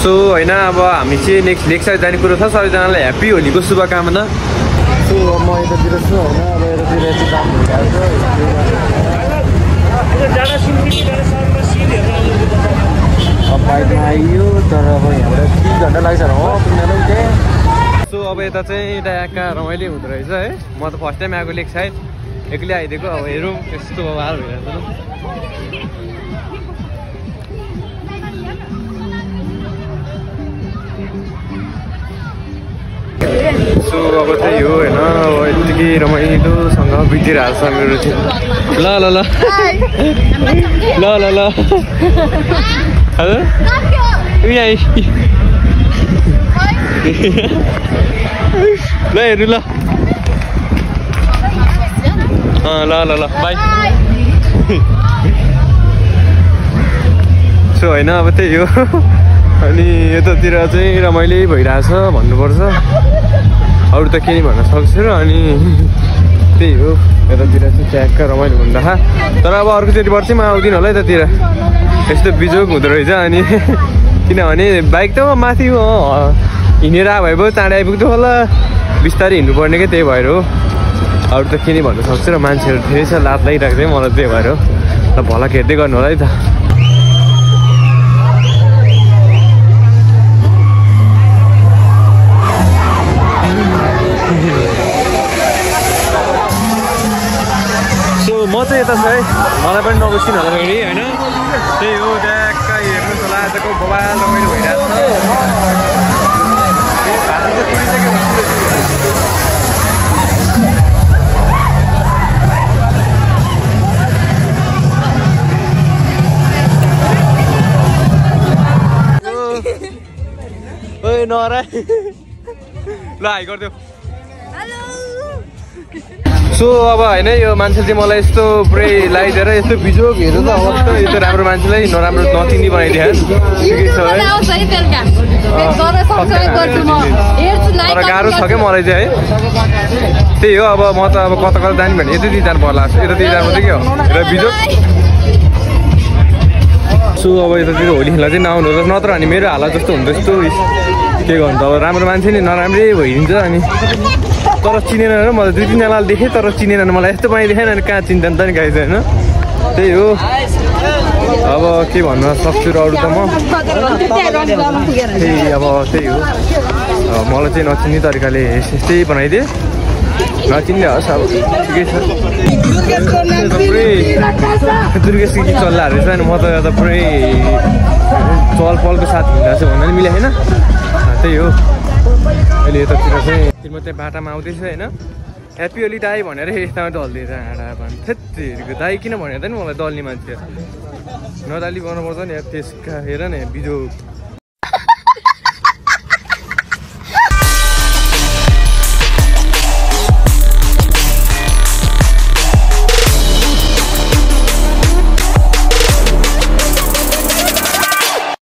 so होइन अब हामी चाहिँ नेक्स्ट साइड जाने कुरो छ सबैजनालाई ह्याप्पी होलीको शुभकामना सो म यतातिर छु होइन अब यतातिर चाहिँ काम भइरहेको अब बाइकमा आइयो तर अब यहाँबाट 3 घन्टा लाग्छ र हो पुग्नलाई चाहिँ सो अब यता चाहिँ ट्याक्का रमाइलो हुँदो रहेछ है म त फर्स्ट टाइम आएको लेक साइड एक्लै आइदिएको अब हेरौँ त्यस्तो हाल भइरहेको सो अब चाहिँ हो होइन अब यतिकै रमाइलोसँग बितिरहेको छ मेरो चाहिँ ल ल ल ल ल ल हेलो ल हेर्नु ल ल ल ल बाई सो होइन अब त्यही हो अनि यतातिर चाहिँ रमाइलो भइरहेछ भन्नुपर्छ अरू त के नि भन्न सक्छु र अनि त्यही हो यतातिर चाहिँ ट्याक्क रमाइलो हुँदा तर अब अर्कोचोटि वर्ष म आउँदिनँ होला यतातिर यस्तो बिजोग हुँदो रहेछ अनि किनभने बाइक त माथि हिँडेर भए पो चाँडै आइपुग्थ्यो होला बिस्तारै हिँड्नुपर्ने क्या त्यही भएर हो अरू त के नि भन्न सक्छु र मान्छेहरू धेरै छ लात लागिरहेको थियो मलाई त्यही भएर हो ल भलक हेर्दै गर्नु होला है त म चाहिँ यता छ है मलाई पनि नबुझ्नु होला फेरि होइन त्यही हो ट्याक्क हेर्नुहोस् होला आजको बबाल रमाइलो भइरहेको छ ओइ नहरा ल हाई गरिदेऊ सो अब होइन यो मान्छे चाहिँ मलाई यस्तो पुरै लगाइदिएर यस्तो बिजोग हेर्नु त अवस्था यस्तो राम्रो मान्छेलाई नराम्रो नचिन्ने बनाइदिए तर गाह्रो छ क्या मलाई चाहिँ है त्यही हो अब म त अब कता कता जाने भने यतैतिर जानु पर्ला यतातिर जानु पर्छ क्या हो र बिजोग सो अब यतातिर होली खेल्न चाहिँ नआउनु होला नत्र अनि मेरो हालत जस्तो हुन्छ यस्तो के गर्नु त अब राम्रो मान्छे नि नराम्रै भइदिन्छ अनि तर चिनेन र मलाई 2-3 जनालाई देखेँ तर चिनेन मलाई यस्तो पनि देखेन अनि कहाँ चिन्छ नि त नि गाई चाहिँ होइन त्यही हो अब के भन्न सक्छु र अरू त म त्यही अब त्यही हो मलाई चाहिँ नचिन्ने तरिकाले यस्तै बनाइदिएँ नचिन्ने होस् अब ठिकै छ पुरै दुर्गेश के चल्लाहरू रहेछ अनि म त पुरै चलपलको साथ हिँड्दा चाहिँ भन्दा नि मिले होइन त्यही हो अहिले यतातिर चाहिँ म त्यहाँ बाटामा आउँदैछु होइन ह्याप्पी होली दाई भनेर यस्तामा दल्दिएछ आँडा थेत्तेहरूको दाई किन भनेर त नि मलाई दल्ने मान्छे नदाली गर्नुपर्छ नि त्यसका हेर न बिजोग